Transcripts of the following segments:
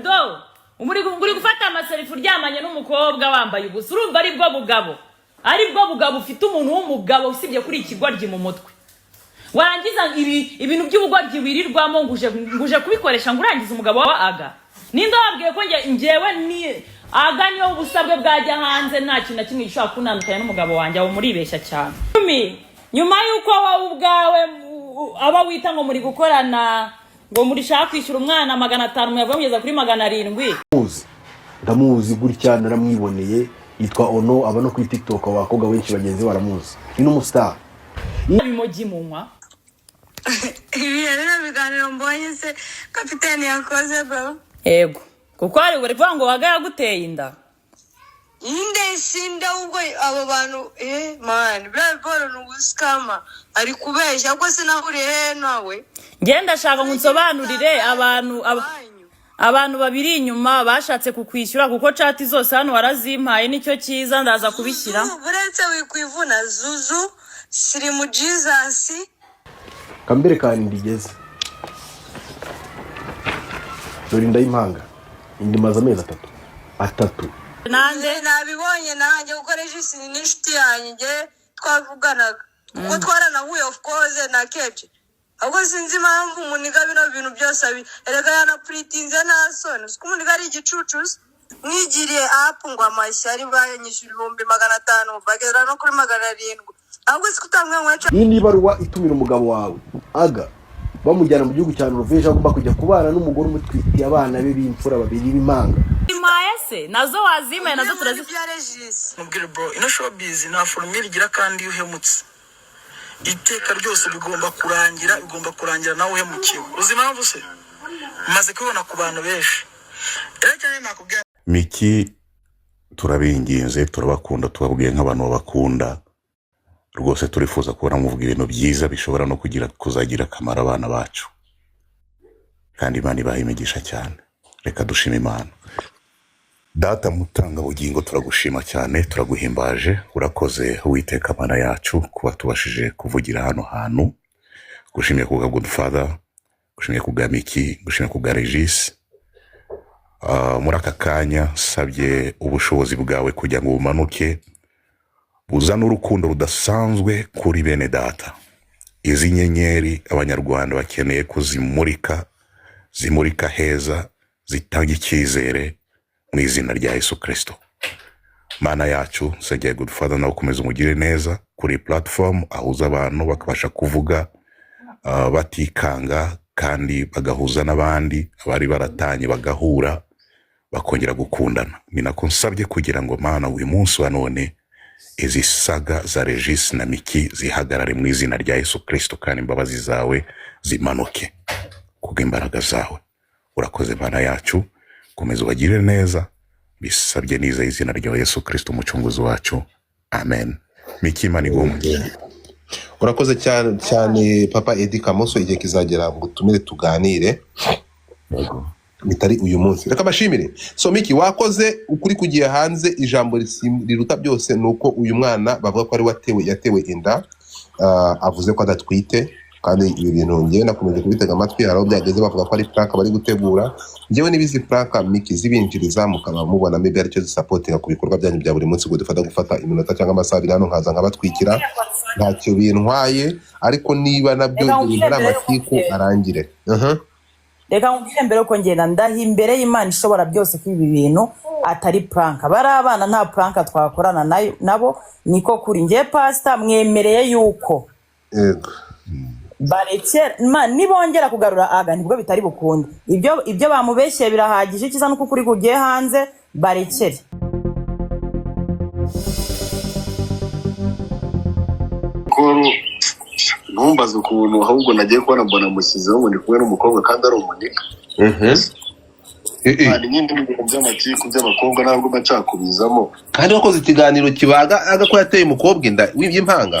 Do uri gufata amaselfie uryamanye n'umukobwa wambaye ubusa, urumva ari bwo bugabo, ari bwo bugabo ufite? Umuntu w'umugabo usibye kuri ikigoryi mu mutwe, warangiza ibi ibintu by'ubugoryi wirirwamo, nguje kubikoresha ngo urangize umugabo wa Aga. Ninde wabwiye ko ngewe ni Aga? Niyo ubusa bwe bwajya hanze, nta kintu na kimwe gishobora kuntandukanya n'umugabo wanjye. Aho muribeshya cyane. Nyuma y'uko wowe ubwawe abo wita ngo muri gukorana, ngo murishaka kwishyura umwana 500, muyavuye mugeza kuri 700. Ndamuzi, ndamuzi gutya, naramwiboneye. Yitwa Ono, aba no kuri TikTok, abakobwa benshi bagenzi be baramuzi, ni n'umustar. Ibimogi munywa. Ibi rero biganiro mbonye se kapiteni yakoze, bro? Yego, kuko hari bari kuvuga ngo waga yaguteye inda. Inde sinda ubwo abo bantu, man, buriya Paul ni ubusikama, ari kubeshya. Ahubwo sinahuriye he nawe? Ngenda ndashaka ngo nsobanurire abantu abantu babiri inyuma bashatse kukwishyura, kuko chat zose hano warazimpaye. Nicyo cyiza, ndaza kubishyira. Zuzu, buretse wikwivuna. Zuzu Sirimu Jesus. Kambere kandi ndigeze dore inda y'impanga, inda imaze amezi 3, 3. Nande? Nabibonye nanjye, kuko Regis ni n'inshuti yanjye, njye twavuganaga kuko twaranahuye, of course, na kenshi. Ahubwo sinzi impamvu umuniga bino bintu byose abi erega yanapuritinze, nta soni. Uzi ko umuniga ari igicucu se? Mwigiriye apu ngo amashyari, bayanyishyura 500,000, bagera no kuri 700. Ahubwo si kutambwira ngo Iyi ni ibaruwa itumira umugabo wawe Aga, bamujyana mu gihugu cya Norvège, agomba kujya kubana n'umugore umutwitiye abana be b'imfura babiri b'impanga. Zimpaye se? Nazo wazimpaye, nazo turazi. Bya Regis. Mubwire bro, ino showbiz nta formule igira, kandi iyo uhemutse iteka ryose bigomba kurangira, bigomba kurangira nawe uhemukiwe. Uzi impamvu se? Maze kubibona ku bantu benshi rero cyane, nakubwira. Miki, turabinginze, turabakunda, tubabwiye nk'abantu babakunda rwose. Turifuza kubona muvuga ibintu byiza bishobora no kugira kuzagira akamaro abana bacu, kandi Imana ibaha imigisha cyane. Reka dushime Imana. Data mutanga bugingo, turagushima cyane, turaguhimbaje. Urakoze Uwiteka Mana yacu kuba tubashije kuvugira hano hantu. Gushimiye ku bwa Godfather, gushimiye ku bwa Miki, gushimiye ku bwa Regis. Muri aka kanya nsabye ubushobozi bwawe kugira ngo bumanuke, buzane urukundo rudasanzwe kuri bene data. Izi nyenyeri Abanyarwanda bakeneye ko zimurika, zimurika heza, zitanga icyizere mu izina rya Yesu Kirisito. Mana yacu, nsengeye Godfather nawe, ukomeza umugire neza kuri platform ahuza abantu bakabasha kuvuga batikanga, kandi bagahuza n'abandi abari baratanye, bagahura bakongera gukundana. Ni nako nsabye kugira ngo Mana, uyu munsi wa none izi saga za Regis na Miki zihagarare mu izina rya Yesu Kirisito, kandi imbabazi zawe zimanuke kubw'imbaraga zawe. Urakoze Mana yacu, komeza ubagirire neza. Bisabye neza izina rya Yesu Kirisito umucunguzi wacu, amen. Miki, Imana iguhe umugisha. Urakoze cyane cyane, Papa Edi Kamoso. Igihe kizagera ngo utumire tuganire, bitari uyu munsi. Reka mbashimire. So Miki, wakoze, ukuri kugiye hanze. Ijambo riruta byose ni uko uyu mwana bavuga ko ari watewe, yatewe inda, avuze ko adatwite. Kandi ibi bintu ngewe nakomeje kubitega amatwi, hari aho byageze bavuga ko ari prank bari gutegura. Ngewe n'ibizi prank Miki zibinjiriza, mukaba mubona maybe aricyo zisupportinga ku bikorwa byanyu bya buri munsi, ngo dufata gufata iminota cyangwa amasaha 2 hano nkaza nkabatwikira, ntacyo bintwaye. Ariko niba nabyo Reka ibyo bintu nkubwire ari mbere yuko amatiku ngenda. arangire. Reka nkubwire mbere yuko ngenda, ndaha imbere y'Imana ishobora byose ko ibi bintu atari prank. Bari abana, nta prank twakorana nabo, niko kuri ngiye. Pasita mwemereye yuko barekera nibongera kugarura Aga nibwo bitari bukunde. Ibyo bamubeshyeye birahagije. Icyiza nuko ukuri kugiye hanze, barekere. Koro ntumbaze ukuntu, ahubwo nagiye kubona mbona mushyizeho ngo ndi kumwe n'umukobwa kandi ari umuniga. Hari nyine n'ibintu by'amatiku by'abakobwa, ntabwo mba nshaka kubizamo. Kandi wakoze ikiganiro kibaga Aga ko yateye umukobwa inda y'impanga.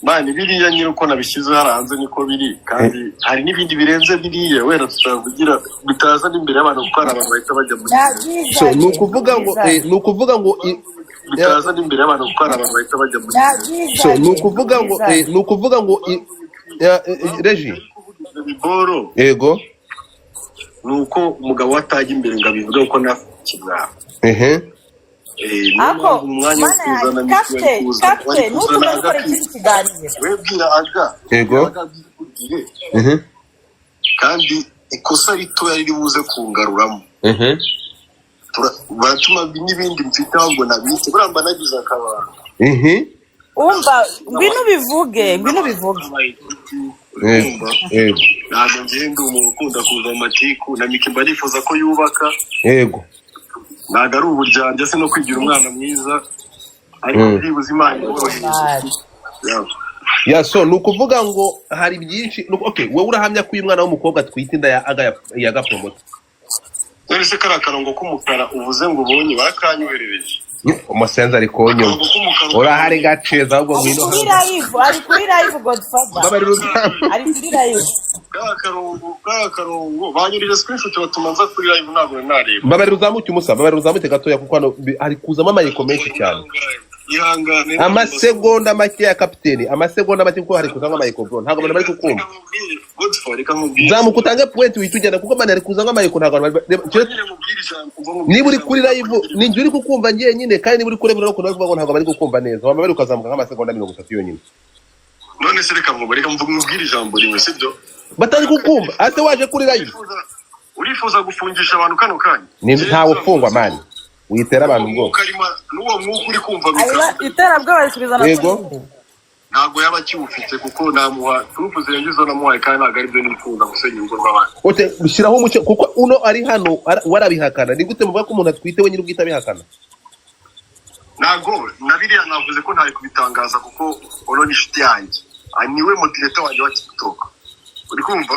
Man, biriya nyine uko nabishyize hariya hanze niko biri, kandi hari n'ibindi birenze biriya wenda tutavugira, bitaza n'imbere y'abantu, kuko hari abantu bahita bajya muri So ni ukuvuga ngo ni ukuvuga ngo bitaza n'imbere y'abantu, kuko hari abantu bahita bajya muri so ni ukuvuga ngo ni ukuvuga ngo Regi ibyo biboro. Yego. Ni uko umugabo we atajya imbere ngo abivuge, kuko nta kimwaro. Niyo Ako mpamvu umwanya wo mana yanjye, kuzana Miki bari kapite kuzana bari kapite kuzana ntutume Aga. dukora ikindi kiganiro. We bwira Aga. Yego. Aga byivugire. Kandi ikosa ritoya riri buze kungaruramo, baratuma n'ibindi mfite ahubwo nabitse, buriya mba nagize akabanga. Umva, ngwino ubivuge, ngwino ubivuge. Yego. Urumva? Yego. Ntabwo ngenda umuntu ukunda kuza mu matiku na Miki, mba nifuza ko yubaka. Ntabwo ari uburyarya, se no kwigira umwana mwiza, ariko byibuze Imana imworohereza. Mari. Yeah. Yeah, so ni ukuvuga ngo hari byinshi okay, wowe urahamya ko uyu mwana w'umukobwa atwite inda ya Aga, ya Gapromota? None se kariya karongo k'umukara uvuze ngo ubonye, barakanyoherereje? Umusenzi ari kunyuma. Akarongo k'umukara. Urahari gaceza, ahubwo Ari ngwino kuri hano. live, ari kuri live, Godfather. Mbabarira uzamu. Ari kuri live. Kariya karongo banyurije screenshot, batuma nza kuri live, ntabwo nari nareba. Mbabarira uzamuke umusa, mbabarira uzamuke gatoya, kuko hano hari kuzamo amayeko menshi cyane. Ihangane. Amasegonda make ya kapiteni, amasegonda make, kuko hari kuzamo amayeko, bro, ntabwo abantu bari kukumva. Reka nkubwire, Godfather, reka nkubwire. Zamuka utange point, uhite ugenda, kuko man hari kuzamo amayeko, ntabwo abantu Nyine nkubwire ijambo, umva nkubwire niba uri ijambo. Kuri live ni njye uri kukumva njyenyine, kandi niba uri kuri live ukuntu bari kuvuga ngo ntabwo bari kukumva neza, wambabarira ukazamuka nk'amasegonda 30 yonyine. None se reka nkubwire, reka nkubwire ijambo rimwe, sibyo? Batari kukumva ase waje kuri live. Urifuza gufungisha abantu kano kanya? Ni ntawe ufungwa, man, witera abantu N'uwo ubwoba. mwuka n'uwo mwuka uri kumva Ayiwa, iterabwoba risubizana kuri nde? Ntabwo yaba akiwufite, kuko namuha proof zirenze izo namuhaye, kandi ntabwo aribyo nifuza, gusenya urugo rw'abandi. Ote shyiraho umucyo, kuko uno ari hano warabihakana. Ni gute muvuga ko umuntu atwite, we nyiri ubwite abihakana? Ntabwo na biriya navuze ko ntari kubitangaza, kuko uno ni inshuti yanjye. Ah, niwe moderator wanjye wa TikTok, uri kumva?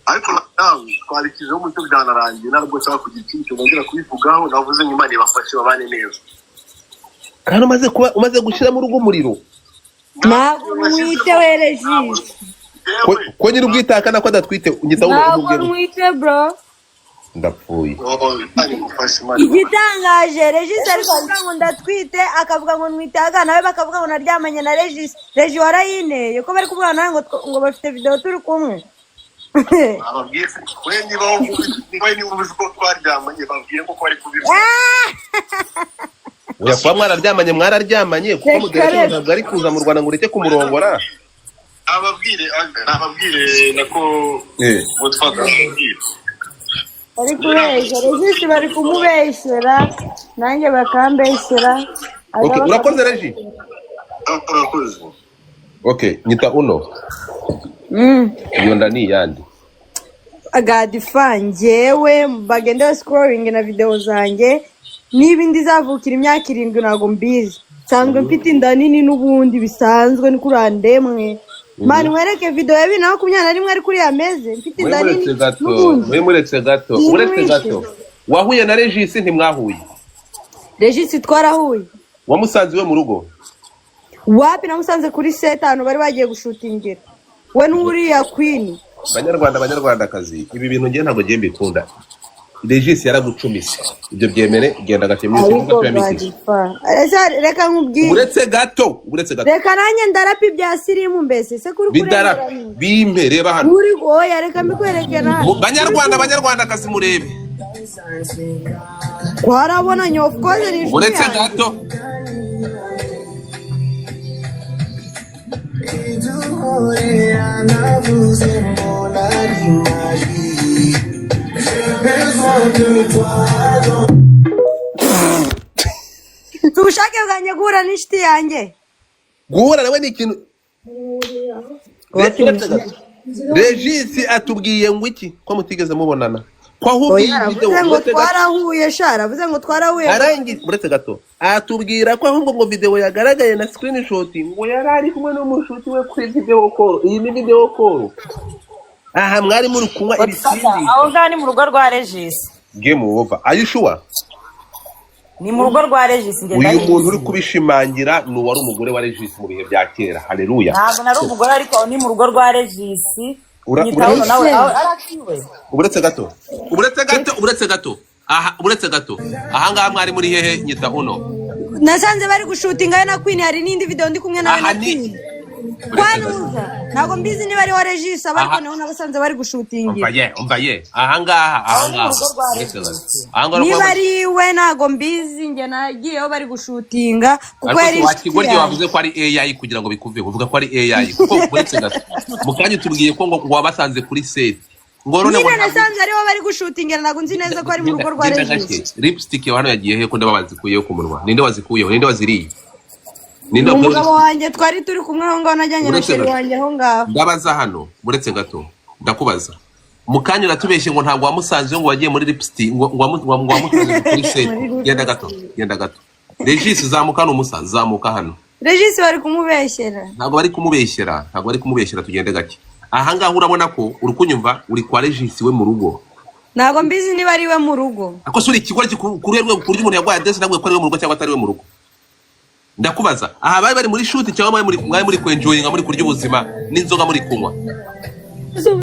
Ariko nawe twabishyizeho umucyo, byanarangiye, ntabwo nshaka kugira ikindi kintu nongera kubivugaho. Navuze ngo Imana ibafashe babane neza. Kandi umaze kuba umaze gushyiramo urugo umuriro. Ntabwo mwite we Regis. Ko nyiri ubwite ahakana ko adatwite, ngita Ntabwo umubwira. mwite, bro. Ndapfuye. Imana igufashe, Imana igufashe. Igitangaje, Regis ari kuvuga ngo ndatwite, akavuga ngo nwite aga, nawe bakavuga ngo naryamanye na Regis. Regi warayinteye, ko bari kuvuga nawe ngo bafite video turi kumwe. Bababwiye se we, niba uzi ko twaryamanye, babwiye ko bari kubivuga. Oya, kuba mwararyamanye, mwararyamanye, kuko Reka moderator reka. ntabwo ari kuza mu Rwanda ngo ureke kumurongora. Nababwire nako. Godfather, nababwire. Bari kubeshya Regis, bari kumubeshyera, nanjye bakambeshyera. Okay, urakoze Regi. Urakoze. Okay, nyita uno. Iyo nda ni iyande? Agadifa, njyewe bagenda scrolling na video zanjye, niba indi izavukira imyaka 7 ntabwo mbizi. Nsanzwe mfite inda nini n'ubundi bisanzwe, ni kuri andemwe. Man, nkwereke video ya 2021, ari kuriya ameze, mfite Mwe inda nini muretse gato. n'ubundi. Mwe muretse gato. Ni Muretse wishe. gato, wahuye na Regis? Ntimwahuye? Regis twarahuye. Wamusanze iwe mu rugo? Wapi, namusanze kuri set, ahantu bari bagiye gushutingira, we n'uriya Queen. Banyarwanda, banyarwandakazi, ibi bintu ngiye ntabwo ngiye mbikunda. Regis yaragucumise, ibyo byemere, genda gake music. Ariko Gato ya Miki. Gadifa, ese reka nkubwire. Uretse gato, uretse gato. Reka nanjye ndarapa ibya sirimu mbese se kuri Bidara kurengeranya. bimpe, reba hano. Uri oya, reka mbikwereke nawe. Banyarwanda, banyarwandakazi, murebe. Twarabonanye, of course, ni inshuti Uretse yanjye. gato. Si ubushake bwanjye guhura n'inshuti yanjye. Guhura nawe ni ikintu. Uretse gato, Regis atubwiye ngo iki? Ko mutigeze mubonana, ko ahubwo Oya, iyi aravuze video ngo uretse gato. twarahuye sha, aravuze ngo twarahuye. Arangiza, uretse gato, atubwira ko ahubwo ngo video yagaragaye na screenshot, ngo yari ari kumwe n'umushuti we kuri video call. Iyi ni video call, aha mwari muri kunywa Godfather, ibisindisha. aho ngaho ni mu rugo rwa Regis. Game over, are you sure? Ni mu rugo rwa Regis, njye Uyu ndabizi. muntu uri kubishimangira ni uwari umugore wa Regis mu bihe bya kera, haleluya. Ntabwo nari umugore, ariko aho ni mu rugo rwa Regis. Nyitaho nawe Ese aho arakiwe. Uretse gato, uretse gato, uretse gato, aha, uretse gato, aha ngaha mwari muri hehe, nyita uno? Nasanze bari gushutinga we na Queen, hari n'indi video ndi kumwe nawe Aha na ni Queen. Uretse gato. Kwanuza ntabwo mbizi niba ari wa Regis aba, ariko Aha. niho nabasanze bari Umva gushutingira. ye, umva ye, ahangaha, Aho ni mu ahangaha rugo rwa uretse gato. Regis. Ahangaha Niba uravuga ari iwe ntabwo mbizi, njye nagiyeho bari gushutinga kuko ariko yari se inshuti wakigoryi yanjye. wavuze ko ari AI kugira ngo bikuveho, uvuga ko ari AI kuko uretse gato mu kanya tubwiye ko ngo wabasanze kuri set, ngo none ngo Nyine ntabwo nasanze ariho bari gushutingira, ntabwo nzi neza ko ari mu rugo rwa genda Regis. gake. Lipstick yawe hano yagiye he? Ko ndaba bazikuyeho ku munwa? Ninde wazikuyeho? Ninde waziriye? Ni Ninde wakwiye umugabo lipstick? wanjye twari turi kumwe aho ngaho, najyanye na Uretse sheri gato, wanjye aho ngaho. ndabaza hano, uretse gato, ndakubaza. Mu kanya uratubeshye ngo ntabwo wamusanze, ngo wagiye muri lipstick, ngo wamusanze kuri set. Muri Genda gato, lipstick. genda gato. Regis, zamuka hano. Umusa, zamuka hano. Regis bari kumubeshyera. Ntabwo bari kumubeshyera, ntabwo bari kumubeshyera. Tugende gake. Ahangaha urabona ko uri kunyumva, uri kwa Regis we mu rugo. Ntabwo mbizi niba ari iwe mu rugo. Ako se uri ikigoryi ku ruhe rwego ku buryo umuntu yarwaye adresse ntabwo ko ari we mu rugo cyangwa atari we mu rugo? Ndakubaza, aha bari muri shoot cyangwa mwari muri kwenjoyinga, muri kurya ubuzima n'inzoga muri kunywa?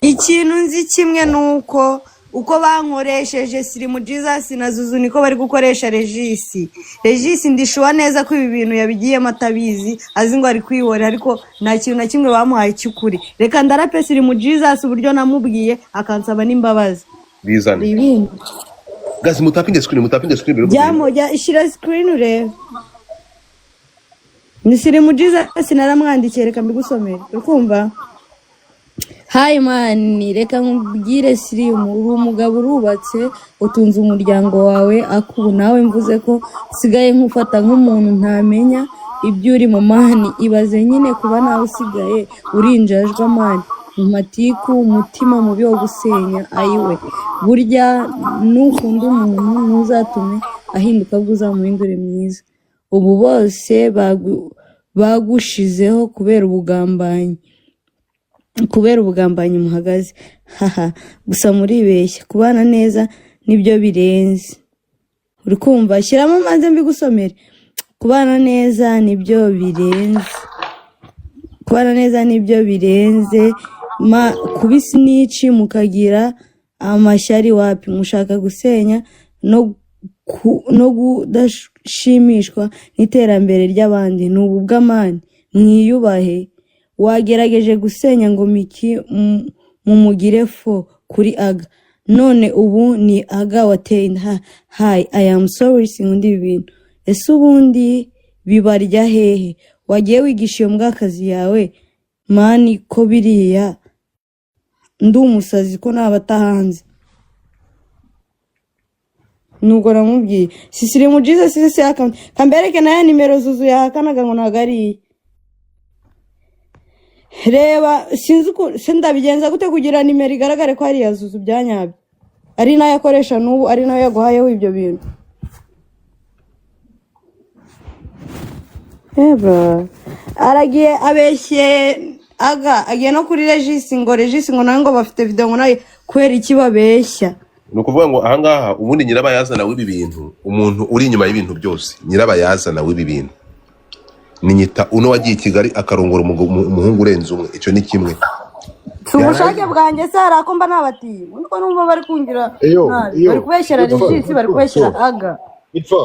Ikintu nzi kimwe ni uko uko bankoresheje Sirimu Jesus na Zuzu niko bari gukoresha Regis. Regis ndishuwa neza ko ibi bintu yabigiyemo atabizi, azi ngo ari kwihorera, ariko nta kintu na kimwe bamuhaye cy'ukuri. Reka ndarape Sirimu Jesus uburyo namubwiye akansaba n'imbabazi. Bizane. Ibindi Guys, mutapinge screen, mutapinge screen mbere yuko tugenda. Jyamo, jya ishyira screen urebe. Ni Sirimu Jesus, naramwandikiye, reka mbigusomere. Uri kumva? Hi man, reka nkubwire Sirimu, uri umugabo, urubatse, utunze umuryango wawe, akubu nawe mvuze ko nsigaye nkufata nk'umuntu ntamenya ibyo uri mu man. Ibaze nyine kuba nawe usigaye urinjajwa man, mu matiku, umutima mubi wo gusenya. Ayiwe, burya nukunda umuntu ntuzatume ahinduka, ahubwo uzamuhindure mwiza. Ubu bose bagushizeho kubera ubugambanyi, kubera ubugambanyi muhagaze haha. Gusa muribeshya, kubana neza nibyo birenze. Uri kumva? Shyiramo maze mbigusomere. Kubana neza nibyo birenze, kubana neza nibyo birenze. Ma kuba isinici mukagira amashyari, wapi. Mushaka gusenya no kudashimishwa n'iterambere ry'abandi, ni ububwamani. Mwiyubahe. Wagerageje gusenya ngo Miki mumugire fo kuri Aga, none ubu ni Aga wateye inda. Hi, I am sorry, sinkunda ibi bintu. Ese ubundi bibarya hehe? Wagiye wigisha iyo mbwakazi yawe man, ko biriya ndi umusazi, ko nabata hanze. Nubwo namubwiye sisiri mu Jesus sisi account kambereke nayo nimero Zuzu yahakanaga ngo ntabwo ari iye. Reba, sinzi uko ndabigenza gute kugira nimero igaragare ko ari iya Zuzu byanyabyo, ari nayo akoresha n'ubu, ari nayo yaguhayeho ibyo bintu. Eba aragiye abeshye Aga, agiye no kuri Regis ngo Regis ngo nawe ngo bafite video, ngo nawe kubera iki babeshya? Ni ukuvuga ngo ahangaha ubundi nyirabayazana w'ibi bintu, umuntu uri inyuma y'ibintu byose, nyirabayazana w'ibi bintu ni nyita uno wagiye i Kigali akarongora umuhungu urenze umwe. Icyo ni kimwe. Si ubushake bwanjye se? Hari ako mba nabatiye nuko numva bari kungira Iyo nabi, iyo bari kubeshyera ipfa Regis, bari ipfa kubeshyera so Aga. Ipfa,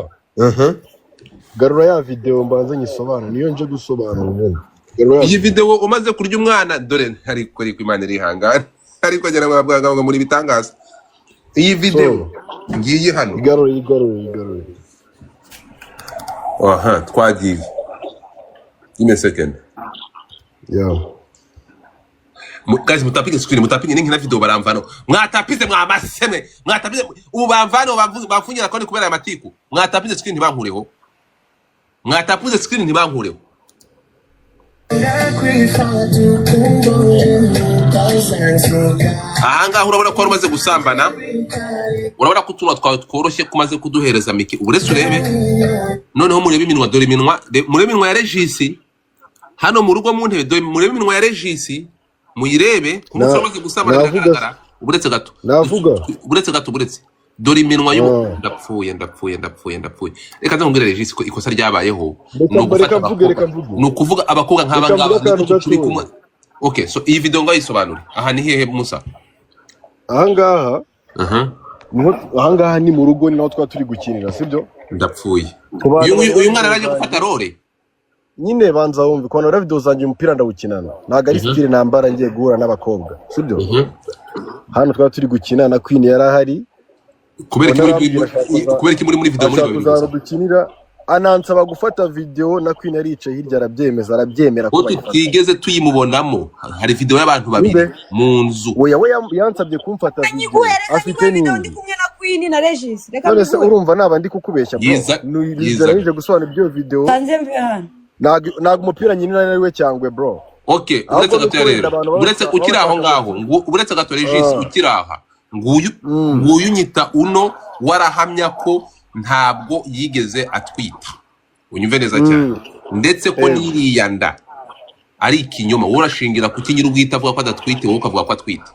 garura ya video mbanze nyisobanure, niyo nje gusobanura ubundi. Garura ya Iyi video. video umaze kurya umwana, dore ariko Imana irihangana, ariko ngira ngo bavuga ngo muri bitangaza iyi video So ngiyi hano. Igarure, igarure, igarure. Aha twagiye, give me a second. Yeah. Guys, mutapige screen, mutapige ninkina video baramvano. Mwatapize, mwamasemwe mwatapize, ubu bamvano bamfungira konti kubera aya matiku. Mwatapize screen ntibankureho, mwatapize screen ntibankureho. Ahangaha urabona ko wari umaze gusambana, urabona ko utunwa twawe tworoshye ko umaze kuduhereza Miki. Uretse urebe noneho, murebe iminwa, dore iminwa, murebe iminwa ya Regisi hano mu rugo mu ntebe. Dore murebe iminwa ya Regisi, muyirebe ku munsi Na wamaze gusambana. Navuga Biragaragara. Uretse gato. Navuga. Uretse gato, uretse dore iminwa y'umu Ah. Ndapfuye, ndapfuye, ndapfuye, ndapfuye. Reka nze nkubwire Regisi ko ikosa ryabayeho ni Reka ugufata reka mvuge, abakobwa, reka mvuge. ni ukuvuga abakobwa nk'aba Reka ngaba mvuge ni akantu gutyo turi gatoya. kumwe. Okay, so iyi video ngaho yisobanure, aha ni hehe Musa? Ahangaha Aha. niho, ahangaha ni mu rugo, ni naho twaba turi gukinira, sibyo? Ndapfuye. Ku bantu Uyu bareba uyu mwana video araje gufata zanjye role. Nyine banza wumve ko na video zanjye, umupira ndawukinana, ntabwo ari style nambara ngiye guhura n'abakobwa, sibyo? Hano twari turi gukina na Queen, yari ahari. Kubera iki muri Arambwira ashaka kubera iki muri video muri ashaka babiri kuzaza gusa? Dukinira, anansaba gufata video na Queen, yari yicaye hirya, arabyemeza, arabyemera ko Ko bayifata. tutigeze tuyimubonamo, hari video y'abantu babiri Inde? mu nzu. Oya, we yansabye kumfata video. Nyiguhe, reka Afite nyiguhe video n'indi. ndi kumwe na Queen na Regis, reka None se mbiguhe. urumva naba ndi kukubeshya, bro? Yiza Yiza yiza. Nije gusobanura ibyo video. Tanze mve hano. Ntabwo umupira nyine ari we cyangwe, bro. Okay, uretse Ahubwo gato nuko wenda rero, abantu baba uretse bashaka ukiri baba aho bashaka ngaho, ngo uretse gato Regis, ukiri aha, nguyu nguyu nyita uno warahamya ko ntabwo yigeze atwita, unyumve neza cyane, ndetse ko n'iriya nda ari ikinyoma. Wowe urashingira kuki nyir'ubwite avuga ko adatwite, wowe ukavuga ko atwite?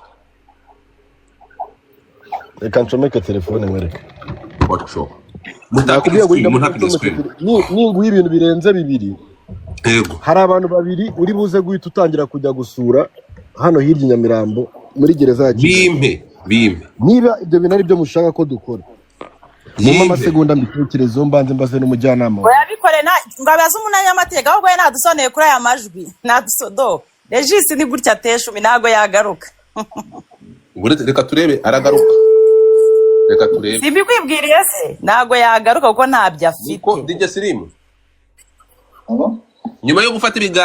Reka ncomeke telefone nkwereke. Waco mutapinge Nakubwiye ngo screen, ndamutse muntapinge ncometse screen. Ninguha ibintu birenze bibiri, Yego. hari abantu babiri uri buze guhita utangira kujya gusura hano hirya i Nyamirambo muri gereza ya Kigali. Bimpe, bimpe. Niba ibyo bintu ari byo mushaka ko dukora, mumpe Yimpe. amasegonda mbitekerezo, mbanze mbaze n'umujyanama wawe. Oya, bikore na ngo abaze umunyamategeko, ahubwo we nadusoneye kuri aya majwi nadusodo. Regis ni gutya atesha umi, ntabwo yagaruka. Uretse, reka turebe, aragaruka, reka turebe. Simbikwibwiriye se, ntabwo yagaruka kuko ntabyo Niko afite. DJ Slim, nyuma yo gufata ibiganiro.